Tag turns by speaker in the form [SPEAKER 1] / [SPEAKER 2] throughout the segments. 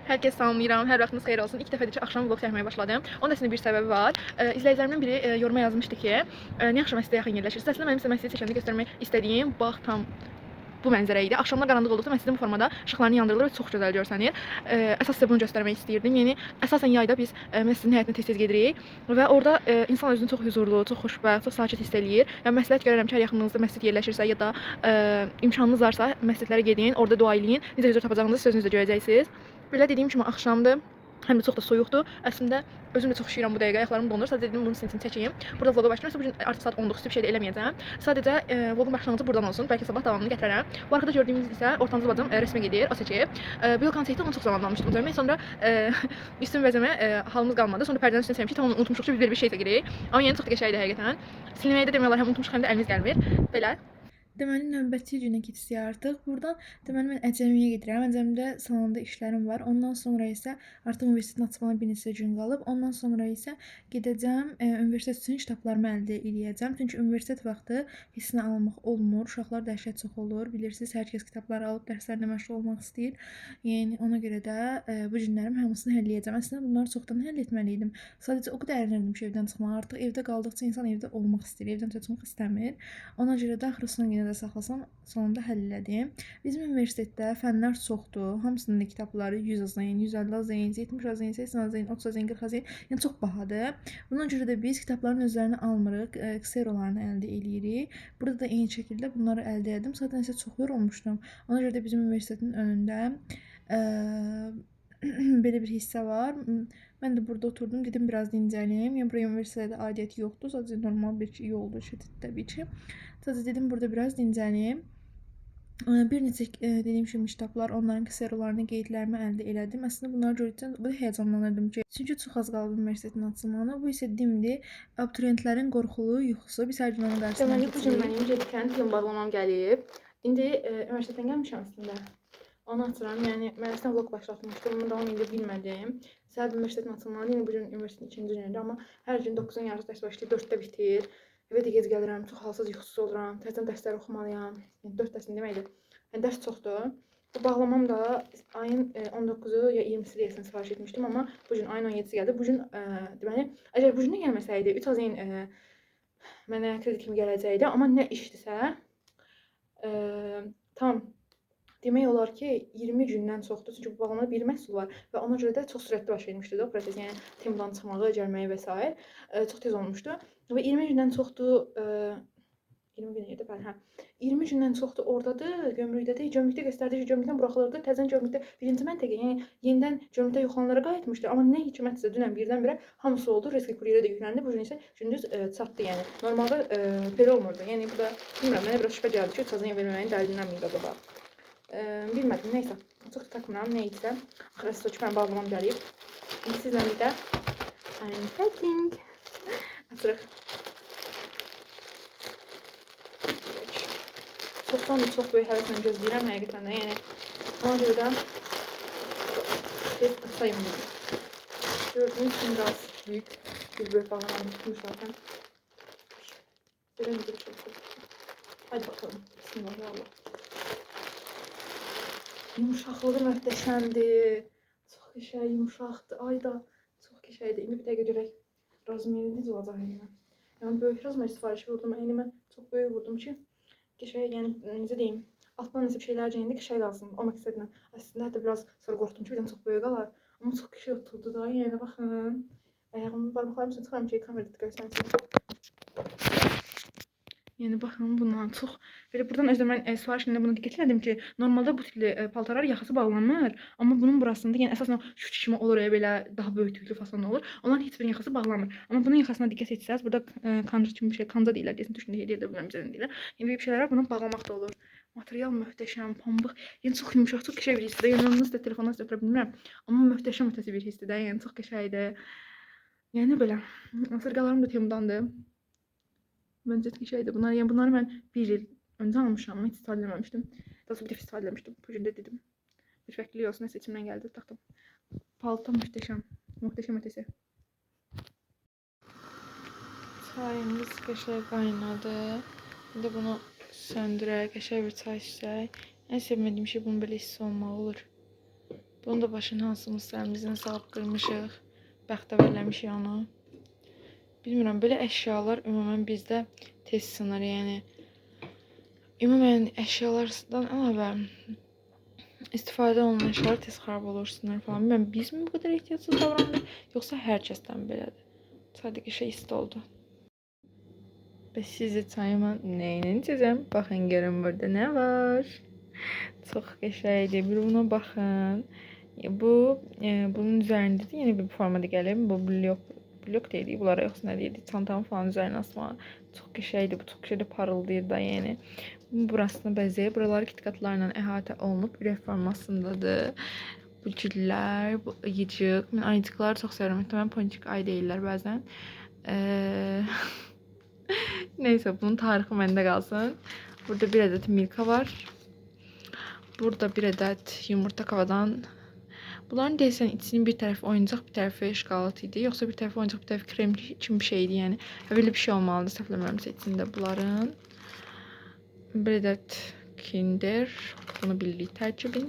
[SPEAKER 1] Hər kəs salamlayıram. Hər vaxtınız xeyir olsun. İlk dəfədir ki, axşam vlog çəkməyə başladım. Onun əslində bir səbəbi var. İzləyicilərimdən biri yoruma yazmışdı ki, niyə axşam məscidə yaxın yerləşirsiniz? Əslində mənim sizə məscidi çəkəndə göstərmək istədiyim bax tam bu mənzərə idi. Axşamlar qaranlıq olduqda məscidin bu formada işıqlarını yandırılır və çox gözəl görsənir. Əsas sizə bunu göstərmək istəyirdim. Yəni əsasən yayda biz məscidin həyətinə tez-tez gedirik və orada insan özünü çox huzurlu, çox xoşbəxt, çox sakit hiss eləyir. Yəni məsləhət görərəm ki, hər yaxınlığınızda məscid yerləşirsə ya da imkanınız varsa məscidlərə gedin, orada dua eləyin. Necə huzur tapacağınızı siz özünüz də görəcəksiniz. Belə dediyim kimi axşamdır. Həm də çox da soyuqdur. Əslində özüm də çox üşüyürəm bu dəqiqə, ayaqlarım donur. Sadəcə dedim bunu sizin üçün çəkeyim. Burada vloqa başlayıram. Bu gün artıq saat 10-dur, xüsusi bir şey də eləməyəcəm. Sadəcə vloqun başlanğıcı buradan olsun. Bəlkə sabah davamını gətirərəm. Bu arxada gördüyünüz isə ortancıl bacım rəsmə gedir, o çəkib. Bu yıl çəkdi, onu çox zaman almışdım üzərimə. Sonra üstümü bəzəmə halımız qalmadı. Sonra pərdənin üstünə çəkmişik. Tamam unutmuşuq ki, biz belə bir şey çəkirik. Amma yəni çox da qəşəng idi həqiqətən. Silməyi də demək olar həm unutmuşuq, həm də əlimiz gəlmir. Belə.
[SPEAKER 2] Deməli, növbəti günə keçdik artıq. Buradan deməli mən Əcəmiyə gedirəm. Əcəmdə salonda işlərim var. Ondan sonra isə artıq universitetin açılmasına bir neçə gün qalıb. Ondan sonra isə gedəcəm universitet üçün kitablarımı əldə eləyəcəm. Çünki universitet vaxtı heç nə almaq olmur. Uşaqlar dəhşət çox olur. Bilirsiniz, hər kəs kitabları alıb dərslərlə məşğul olmaq istəyir. Yəni ona görə də bu günlərim hamısını həll eləyəcəm. Əslində bunları çoxdan həll etməli idim. Sadəcə o qədər ərinirdim ki, evdən çıxmağa. Artıq evdə qaldıqca insan evdə olmaq istəyir, evdən çıxmaq istəmir. Ona görə də axırı son günə də saxlasam, sonunda həll elədim. Bizim universitetdə fənlər çoxdur. Hamısının da kitabları 100 AZN, 150 AZN, 70 AZN, 80 AZN, 30 AZN, 40 AZN, yəni çox bahadır. Buna görə də biz kitabların özlərini almırıq, kserolarını əldə eləyirik. Burada da eyni şəkildə bunları əldə elədim. Zaten isə çox yorulmuşdum. Ona görə də bizim universitetin önündə belə bir hissə var. Mən də burada oturdum, dedim biraz dincəlim. Yəni buraya universitetə aidiyyəti yoxdur, sadəcə normal bir yoldur, şətit təbii ki. Sadəcə dedim burada biraz dincəlim. Bir neçə dediyim kimi kitablar, onların kserolarını, qeydlərimi əldə elədim. Əslində bunları gördükcə bu da həyəcanlanırdım ki, çünki çox az qalıb universitetin açılmağına. Bu isə DİM-dir. Abituriyentlərin qorxulu yuxusu. Biz hər gün onun qarşısından
[SPEAKER 1] Deməli, bu gün
[SPEAKER 2] keçirik.
[SPEAKER 1] mənim gecikən film bağlamam gəlib. İndi universitetdən gəlmişəm əslində. Onu açıram. Yəni mən əslində vlog başlatmışdım, amma davam edə bilmədim. Səbəb universitetin açılmağı, yəni bu gün universitetin ikinci günüdür, amma hər gün 9-un yarısı dərs başlayır, 4-də bitir. Evə də gec gəlirəm, çox halsız, yuxusuz oluram. Təzədən dərsləri oxumalıyam. Yəni 4 dərsin deməkdir. Yəni dərs çoxdur. Bu bağlamam da ayın 19-u ya 20-si deyəsən sifariş etmişdim, amma bu gün ayın 17-si gəldi. Bu gün deməli, əgər bu gün də gəlməsəydi, 3 AZN mənə kredi kimi gələcəkdi, amma nə işdisə tam demək olar ki, 20 gündən çoxdur. Çünki bu bağlamada bir məhsul var və ona görə də çox sürətli baş vermişdi də o proses. Yəni Temudan çıxmağı, gəlməyi və s. Çox tez olmuşdu. Və 20 gündən çoxdur, 20 gün idi, bəli, hə. 20 gündən çoxdur oradadır, gömrükdədir. Gömrükdə göstərdi ki, gömrükdən buraxılırdı. Təzədən gömrükdə birinci məntəqə, yəni yenidən gömrükdə yoxlananlara qayıtmışdı. Amma nə hikmətsə dünən birdən-birə hamısı oldu. Riskli kuryerə də yükləndi. Bu gün isə gündüz çatdı, yəni. Normalda belə olmurdu. Yəni bu da bilmirəm, mənə biraz şübhə gəldi ki, 3 AZN verməməyin dərdindən miydi acaba? Bilmədim, nəysə. Çox da takmıram, nə idisə. Axır əsas o ki, mənim bağlamam gəlib. İndi sizlə bir də unpacking açırıq. Çoxdan da çox böyük həvəslə gözləyirəm həqiqətən də. Yəni ona görə də tez açayım dedim. Gördüyünüz kimi biraz büyük bir böyük bağlamam tutmuş zaten. Belə bir çox. Hadi bakalım. Bismillahirrahmanirrahim. Yumuşaqlığı möhtəşəmdir. Çox qəşəng, yumuşaqdır. Ay da çox qəşəngdir. İndi bir dəqiqə görək razmeri necə olacaq əynimə. Yəni böyük razmer sifariş vurdum əynimə. Çox böyük vurdum ki, qəşəng, yəni necə deyim, altdan nəsə bir şeylər geyindi, qəşəng qalsın o məqsədlə. Əslində hətta biraz sonra qorxdum ki, birdən çox böyük qalar. Amma çox qəşəng oturdu da. Yəni baxın. Ayağımın barmaqlarım üstünə çıxıram ki, kamerada görsənsın. Yəni baxın buna çox belə buradan özdə mən sifariş edəndə buna diqqət elədim ki, normalda bu tipli paltarlar yaxası bağlanmır, amma bunun burasında, yəni əsasən o şüç kimi olur, belə daha böyük tüklü fason olur. Onların heç birinin yaxası bağlanmır. Amma bunun yaxasına diqqət etsəz, burada kanca kimi bir şey, kanca deyirlər, deyəsən türkcədə deyirlər, bilmirəm bizə nə deyirlər. Yəni belə bir şeylər var, bunu bağlamaq da olur. Material möhtəşəm, pambıq. Yəni çox yumşaq, çox qəşəng bir hissdir. Yəni onu sizə telefondan sizə ötürə bilmirəm. Amma möhtəşəm ötəsi bir hissdir də. Yəni çox qəşəngdir. Yəni belə. Sırğalarım da Temudandır. Məncə qəşəngdir. Bunlar, yəni bunları mən bir il öncə almışam, amma heç istifadə eləməmişdim. Daha sonra bir dəfə istifadə eləmişdim. Bu gün də dedim. Bir fərqlilik olsun, nəsə içimdən gəldi, taxdım. Palto möhtəşəm. Möhtəşəm ötəsi.
[SPEAKER 2] Çayımız qəşəng qaynadı. İndi bunu söndürək, qəşəng bir çay içsək. Ən sevmədiyim şey bunun belə isti olmağı olur. Bunu da başını hansımızsa əlimizdən salıb qırmışıq. Bəxtəvərləmişik onu. Bilmirəm, belə əşyalar ümumən bizdə tez sınır. Yəni ümumən əşyalardan əlavə istifadə olunan əşyalar tez xarab olur, sınır falan. Bilmirəm, biz mi bu qədər ehtiyatsız davranırıq, yoxsa hər kəsdən belədir? Çay da qəşəng isti oldu. Və sizi çayımı nə ilə içəcəm? Baxın görün burada nə var. Çox qəşəngdir. Bir buna baxın. Bu bunun üzərində də yeni bir formada gəlir. Bu blok deyirik bunlara, yoxsa nə deyirik? Çantanın falan üzərinə asmağa. Çox qəşəngdir. Bu çox qəşəng də parıldayır da, yəni. Burasını bəzəyir. Buraları kitkatlarla əhatə olunub. Ürək formasındadır. Bu güllər, bu ayıcıq. Mən ayıcıqları çox sevirəm. Hətta ponçik ay deyirlər bəzən. Neyse, bunun tarixi məndə qalsın. Burada bir ədəd Milka var. Burada bir ədəd yumurta kavadan. Bunların deyəsən içinin bir tərəfi oyuncaq, bir tərəfi şokolad idi. Yoxsa bir tərəfi oyuncaq, bir tərəfi krem kimi bir şeydi, yəni. Belə bir şey olmalıdır, səhv eləmirəmsə içində bunların. Bir ədəd Kinder. Bunu bilirik tərkibin.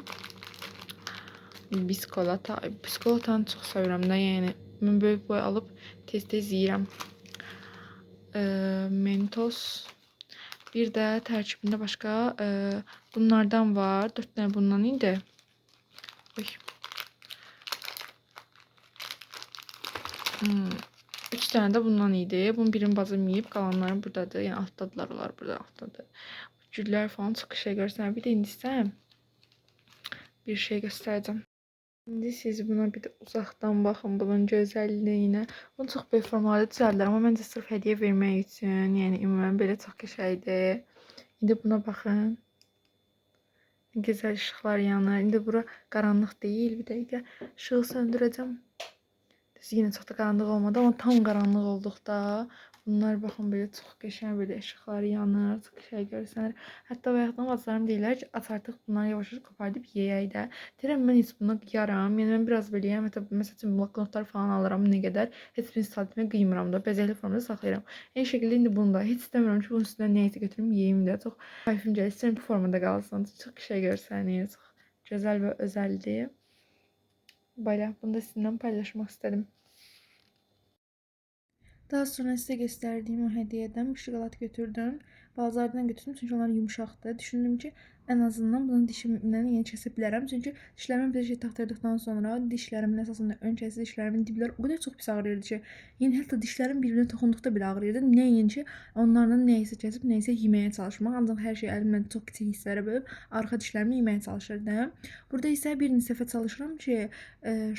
[SPEAKER 2] Biskolata. Ay, biskolatanı çox sevirəm də, yəni. Mən böyük boy alıb tez-tez yeyirəm. Mentos. Bir də tərkibində başqa bunlardan var. 4 dənə bundan idi. Oy. 3 dənə də bundan idi. Bunun birini bacım yeyib, qalanları buradadır. Yəni altdadılar, onlar burada altdadır. Güllər falan çox qəşəng görsənir. Bir də indi isə bir şey göstərəcəm. İndi siz buna bir də uzaqdan baxın, bunun gözəlliyinə. Bunu çox böyük formalarda düzəldilər, amma məncə sırf hədiyyə vermək üçün, yəni ümumən belə çox qəşəngdir. İndi buna baxın. Gözəl işıqlar yanır. İndi bura qaranlıq deyil. Bir dəqiqə işığı söndürəcəm. Düz yenə çox da qaranlıq olmadı, amma tam qaranlıq olduqda bunlar baxın belə çox qəşəng belə işıqlar yanır, çox qəşəng görsənir. Hətta bayaqdan bacılarım deyirlər ki, aç artıq bunları yavaş-yavaş qopardıb yeyək də. Deyirəm mən heç bunu qıyaram. Yəni mən biraz beləyəm, hətta məsəl üçün bloknotlar falan alıram nə qədər. Heç birini istifadə etməyə qıymıram da, bəzəkli formada saxlayıram. Eyni şəkildə indi bunu da heç istəmirəm ki, bunun üstündən nə isə götürüm yeyim də. Çox keyfim gəlir. İstəyirəm bu formada qalsın. Çox qəşəng görsənir, çox gözəl və özəldir. Belə, bunu da sizinlə paylaşmaq istədim.
[SPEAKER 3] Daha sonra sizə göstərdiyim o hədiyyədən bir şokolad götürdüm. Balacalardan götürdüm, çünki onlar yumşaqdır. Düşündüm ki, ən azından bunu dişimlə yenə kəsə bilərəm. Çünki dişlərimə bir şey taxdırdıqdan sonra dişlərimin əsasında ön kəsici dişlərimin dibləri o qədər çox pis ağrıyırdı ki, yəni hətta dişlərim bir-birinə toxunduqda belə ağrıyırdı. Nəinki onlarla nəyisə kəsib, nəyisə yeməyə çalışmaq. Ancaq hər şeyi əlimlə çox kiçik hissələrə bölüb arxa dişlərimi yeməyə çalışırdım. Burada isə bir neçə dəfə çalışıram ki,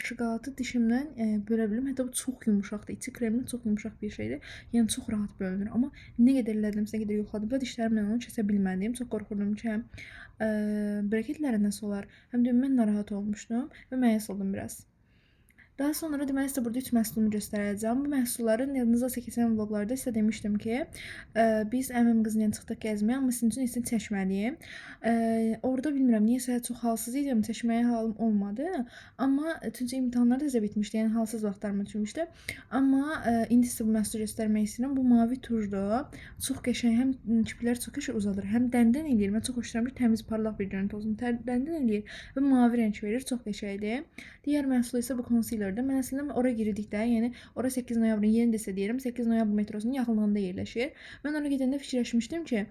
[SPEAKER 3] şokoladı dişimlə bölə bilim. Hətta bu çox yumşaqdır. İçi kremli çox yumşaq bir şeydir. Yəni çox rahat bölünür. Amma nə qədər elədimsə, nə qədər yoxladım da dişlərimlə onu kəsə bilmədim. Çox qorxurdum ki, həm breketlərə nəsə olar, həm də ümumən narahat olmuşdum və məyus oldum biraz. Daha sonra deməli sizə burada 3 məhsulumu göstərəcəm. Bu məhsulları yadınızdasa keçən vloglarda sizə demişdim ki, biz əmim qızı ilə çıxdıq gəzməyə, amma sizin üçün heç nə çəkməliyim. Orada bilmirəm niyəsə çox halsız idim, çəkməyə halım olmadı. Amma çünki imtahanlar da təzə bitmişdi, yəni halsız vaxtlarıma düşmüşdü. Amma indi sizə bu məhsulu göstərmək istəyirəm. Bu mavi tujdur. Çox qəşəng, həm kiplər çox qəşəng uzadır, həm dəndən eləyir. Mən çox xoşlayıram ki, təmiz, parlaq bir görüntü olsun. Dəndən eləyir və mavi rəng verir, çox qəşəngdir. Digər məhsul isə bu concealerdir. Mən əslində ora girdikdə, yəni ora 8 noyabrın, yeni desə deyirəm, 8 noyabr metrosunun yaxınlığında yerləşir. Mən ora gedəndə fikirləşmişdim ki,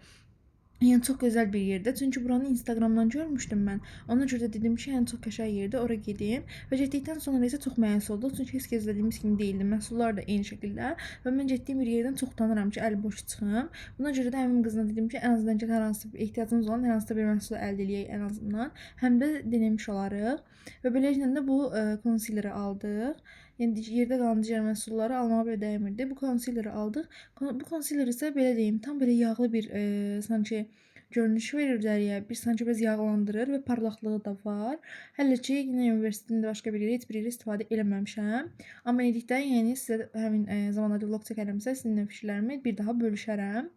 [SPEAKER 3] yəni çox gözəl bir yerdir. Çünki buranı Instagramdan görmüşdüm mən. Ona görə də dedim ki, yəni çox qəşəng yerdir, ora gedim. Və getdikdən sonra isə çox məyus olduq. Çünki heç gözlədiyimiz kimi deyildi. Məhsullar da eyni şəkildə. Və mən getdiyim bir yerdən çox utanıram ki, əli boş çıxım. Buna görə də əmim qızına dedim ki, ən azından gəl hər hansı bir ehtiyacımız olan hər hansısa bir məhsulu əldə eləyək ən azından. Həm də denəmiş olarıq. Və beləliklə də bu concealerı aldıq. Yəni yerdə qalan digər məhsulları almağa belə dəymirdi. Bu concealerı aldıq. Bu concealer isə belə deyim, tam belə yağlı bir sanki görünüş verir dəriyə, bir sanki biraz yağlandırır və parlaqlığı da var. Hələ ki, yenə universitetində başqa bir yerə, heç bir yerə istifadə eləməmişəm. Amma edikdə, yəni sizə həmin zamanlarda vlog çəkərəmsə, sizinlə fikirlərimi bir daha bölüşərəm.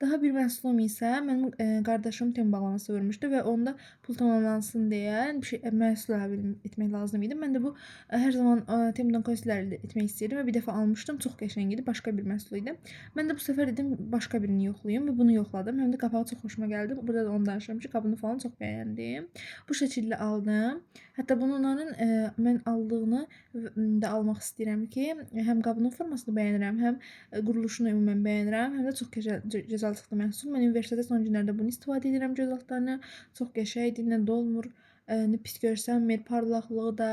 [SPEAKER 2] Daha bir məhsulum isə mənim qardaşım tem bağlaması vurmuşdu və onda pul tamamlansın deyə bir şey məhsul əlavə etmək lazım idi. Mən də bu hər zaman Temudan kosmetlər əldə etmək istəyirdim və bir dəfə almışdım. Çox qəşəng idi. Başqa bir məhsul idi. Mən də bu səfər dedim başqa birini yoxlayım və bunu yoxladım. Həm də qapağı çox xoşuma gəldi. Burada da onu danışıram ki, qabını falan çox bəyəndim. Bu şəkildə aldım. Hətta bunların mən aldığını də almaq istəyirəm ki, həm qabının formasını bəyənirəm, həm quruluşunu ümumən bəyənirəm, həm də çox gözəl çıxdı məhsul. Mən universitetdə son günlərdə bunu istifadə edirəm göz altlarına. Çox qəşəngdir, nə dolmur, nə pis görsənmir, parlaqlığı da,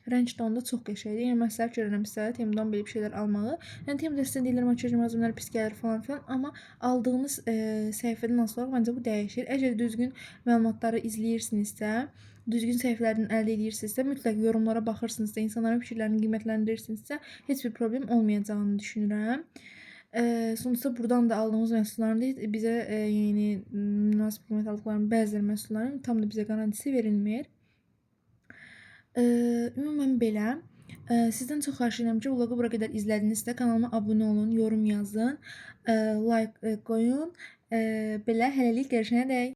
[SPEAKER 2] rəng tonu da çox qəşəngdir. Yəni məsləhət görürəm sizə Temudan belə bir şeylər almağı. Yəni Temuda sizə deyirlər makyaj malzəmələri pis gəlir falan filan, amma aldığınız səhifədən asılı olaraq məncə bu dəyişir. Əgər düzgün məlumatları izləyirsinizsə, düzgün səhifələrdən əldə edirsinizsə, mütləq yorumlara baxırsınızsa, insanların fikirlərini qiymətləndirirsинizsə, heç bir problem olmayacağını düşünürəm. Sonuçta buradan da aldığımız məhsulların da bizə yəni münasib qiymət aldıqlarının bəziləri məhsulların tam da bizə qarantisi verilmir. Ümumən belə. Sizdən çox xahiş edirəm ki, vloqu bura qədər izlədinizsə, kanalıma abunə olun, yorum yazın, like qoyun. Belə hələlik görüşənədək.